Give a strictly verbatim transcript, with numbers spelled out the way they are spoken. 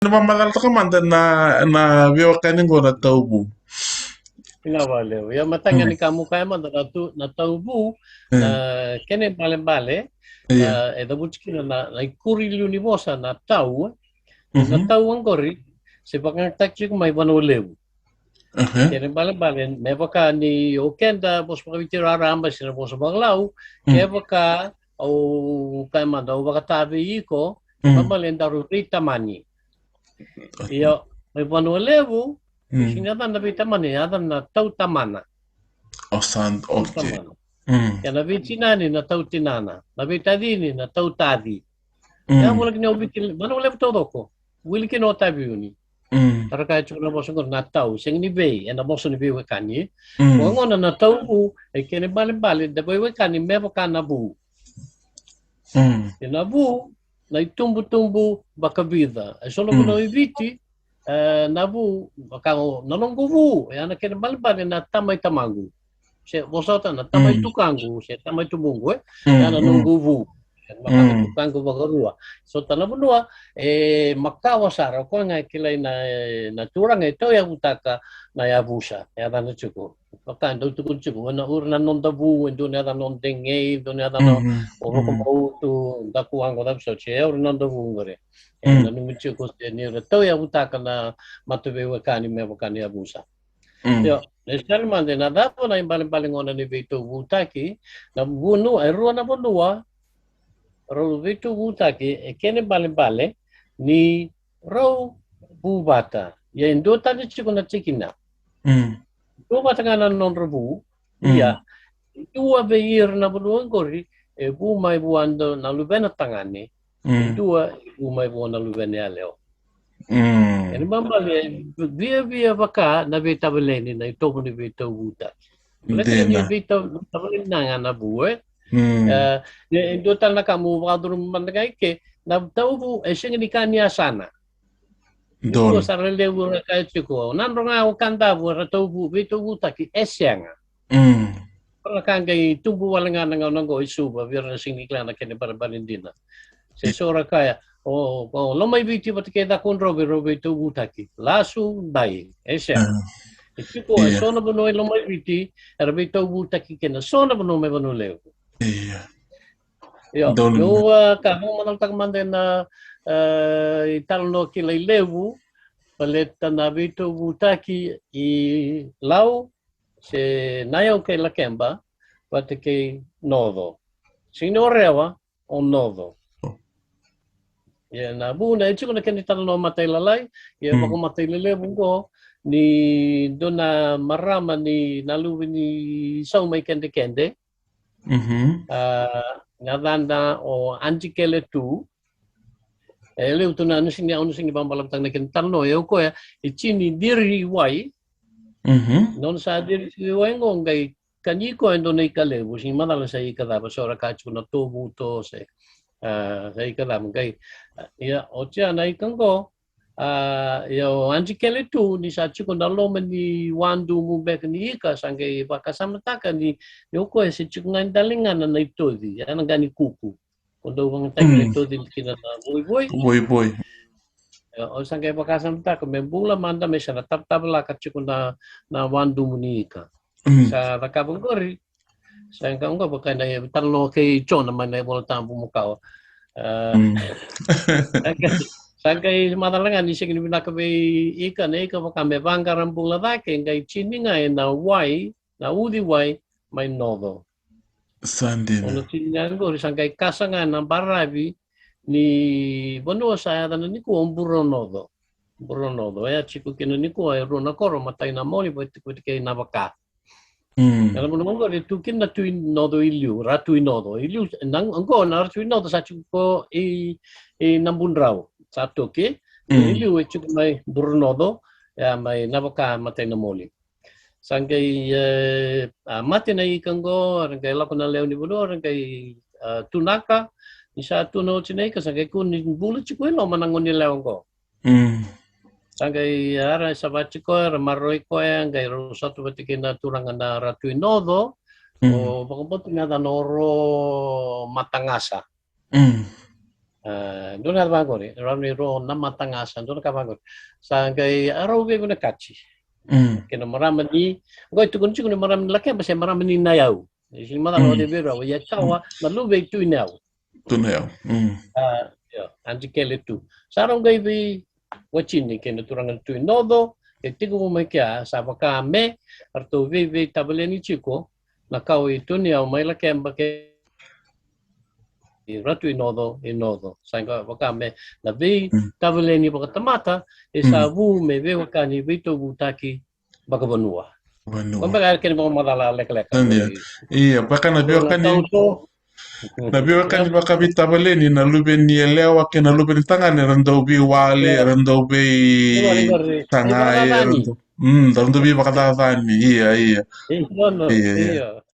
na vamacalataka mada na, na veiwekani qo na tauvu. Ina vale. Ia matanga ni kamu kaya mada na tu, na tauvu, na kene balebale, na e cavuti kina na, na ikuri liu ni vosa na tau, na tau oqori, se vakayagataki tiko mai Vanua Levu. Kene balebale, me vaka ni o keda vosa vakaviti raraba se na vosa vakalau, kevaka au kaya mada au vakatavei iko, balebale daru veitamani. Ia, mai Vanua Levu, sina yacana na veitamani, yacana na tautamana. O sa, okay. Ia na veitinani na tautinana, na veitacini na tautaci. Ia, vula kina o Viti, Vanua Levu taucoko. Wili kina o Taveuni. Tara kaya tiko na vosa qori na tau, sega ni vei, ena vosa ni veiwekani. O gona na tauvu, e kene balebale, da veiwekani me vaka na vu. Ia na vu, na itubutubu vakavica. E so na vanua i Viti, e, na vu, vaka o, na noqu vu, e, a na kene balebale na tama i tamaqu. Se vosota na tama i tukaqu, se tama i tubuqu, e. E, a na noqu vu. E, vaka na tukaqu vakarua. So ta na vanua, e, makawa sara, o koya ga e kilai na, e, na turaga e tauyavutaka na yavusa. E, a na tiko. Vaka, dau tukuni tiko, na ura na noda vu, e dua na yaca noda degei, dua na yaca na o roko mautu, daku waqa, cava soti, e ura na noda vu qori. E nanumi tiko se ni ra tauyavutaka na mataveiwekani me vaka na yavusa. Io, e sali mada na cava na ibalebale gona ni veitauvutaki, na vanua, e rua na vanua, rau veitauvutaki, e kene balebale, ni rau vu vata. Ia e dua tale tiko na tikina. Vu vata ga na nodra vu, ia, e dua vei ira na vanua oqori, e vu mai vua na luvena tagane, e dua e vu mai vua na luvena yalewa. E ni mabale, e viavia vaka na veitavaleni, na itovo ni veitauvutaki. Baleta ni veitavaleni na ga na vu, e. E, e dua tale na ka mo vakacuruma mada ga i ke, na tauvu e sega ni ka ni yasana. Dua sara levu ra kaya tiko, na dro ga o Kadavu era tauvu, veitauvutaki, e sega. Ra ka qai tubu wale ga na gauna oqo i Suva, vei ira na sega ni kila na kena balebale dina. Se so ra kaya, o, o Lomaiviti vata kei Cakaudrove rau veitauvutaki. Lasu, dai, e sega. E tiko e so na vanua i Lomaiviti era veitauvutaki kei na so na vanua mai Vanua Levu. Ia. Io, donu. Au, a, ka vakamacalataka mada ena, a, italanoa kilai levu, baleta na veitauvutaki i Lau, se Nayau kei Lakeba, vata kei Noco. Sega ni o Rewa, o Noco. Ia na vuna e tiko na kena italanoa matailalai, ia vakamatai lelevu oqo, ni dua na marama ni na luve ni Sau mai Kedekede, a, na yacana o Aunty Kele Tu. E levu tu na, au na sega ni, au na sega ni vakabalavu taka na kena italanoa, ia o koya e tini diri wai. Nona sa diri wai oqo qai kani koya e dua na ika levu, sega ni macala sa ika cava, so ra kaya tiko na tovuto se, a, sa ika cava qai, a, ia, oti ya na ika oqo, a, ia o Aunty Kele Tu ni sa tiko na loma ni wadumu beka ni ika, sa qai vakasamataka ni, ia o koya se tiko ga e daligana na itoci, ya na qa ni kuku. Ko dau vagataki na itoci kina na voivoi. Voivoi. Ia, o sa qai vakasamataka me bula mada me sa na tavatavalaka tiko na, na wadumu ni ika. Sa cakava oqori, sa qai oqo vaka na italanoa kei Jona mai na iVolatabu makawa. A, sa qai, sa qai macala ga ni sega ni vinaka vei ika na ika vaka me vaqara bula cake, qai tini ga ena wai, na uciwai mai Noco. Sa dina. O na tini ga oqori sa qai kasa ga ena baravi ni vanua sa yacana nikua o Buronoco. Buronoco, oya tiko kina nikua e rua na koro, Matainamoli vata kei Navaka. Ia na vanua oqori e tu kina na Tui Noco i liu, Ratu i Noco i liu, na, oqo na Ratu i Noco sa tiko i, i Nabudrau, sa toki, i liu e tiko mai Buronoco, ia mai Navaka, Matainamoli. Sa qai, e, a, mate na ika oqo, ra qai lako na lewe ni vanua, ra qai, a, tunaka, ni sa tuna oti na ika, sa qai kua ni bula tiko i loma na gone yalewa oqo. Sa qai, a, ra savati koya, ra maroroi koya, qai rau sota vata kei na turaga na Ratu i Noco, o vakabauta me yacana o Ro Matagasa. A, dua na ka vaqori, rau ni ro na matagasa, dua na ka vaqori. Sa qai a rau veivinakati. Mm. Kei na marama ni, qo e tukuni tiko ni marama ni Lakeba se marama ni Nayau. E sini macala o de vei rau, ia Tawa, na luve i Tui Nayau. Tui Nayau. Mm. A, io, Aunty Kele tu. Sa rau qai veiwatini kei na turaga na Tui Noco, ke tiko mai kea, sa vaka me, a ratou veiveitavaleni tiko, na kawa i Tui Nayau mai Lakeba kei Ratu i Noco, i Noco. Sa qai vaka me na veitavaleni vakatamata, e sa vu me veiwekani veitauvutaki vakavanua. Vanua. Ko beka era kena vakamacala lekaleka. Ia, beka na veiwekani, na veiwekani vakaveitavaleni, na luve ni yalewa kei na luve ni tagane, era dau veiwale, era dau veitagai, era dau, mm, era dau veivakacacani. Ia, ia. Ia, ia.